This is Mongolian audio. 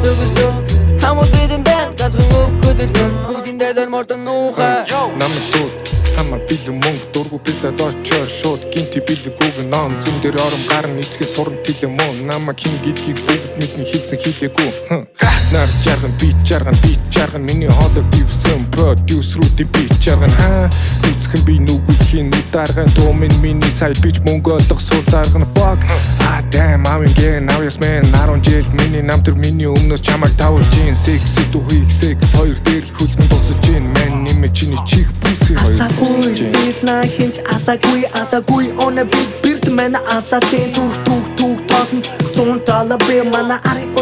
төгслөө. Хамуу бидэндээ ганцхан үг хөдөлгөөн. Бүгдийн дайлаар мордон нуухай. Намайг дууд хама бэлэн мөнгө дургу пистад очоор шууд гинти бэлэг үг ном зэн дээр ором гарна эцгийн суран тэлэн мөн намайг хин гэдгийг бүгд мэднэ, хэлсэн хэлээгүй. Нар жарган, би жарган, би жарган. Миний хоолой бивсэн продюсерүүдийн би жарган хаа нүцгэн би нүгэлхийн нүдарган туу минь миний сая бич мөнгө олох сул арган. Fuck, ah damn, I'm getting now, yes man. 10 жил миний нам төр миний өмнөөс чамайг тавуулж ин 6 дүүхийг 6 хоёр дээр л хөлсгөн тусалж ин man нэмэ чиний чих бүсээ хоёр Алаагүй. тусалж ин. Стил на хинч алаагүй, алаагүй. On a big beard манай алаатай зүрх түүх түүх тоосонд 100 доллар би манай арын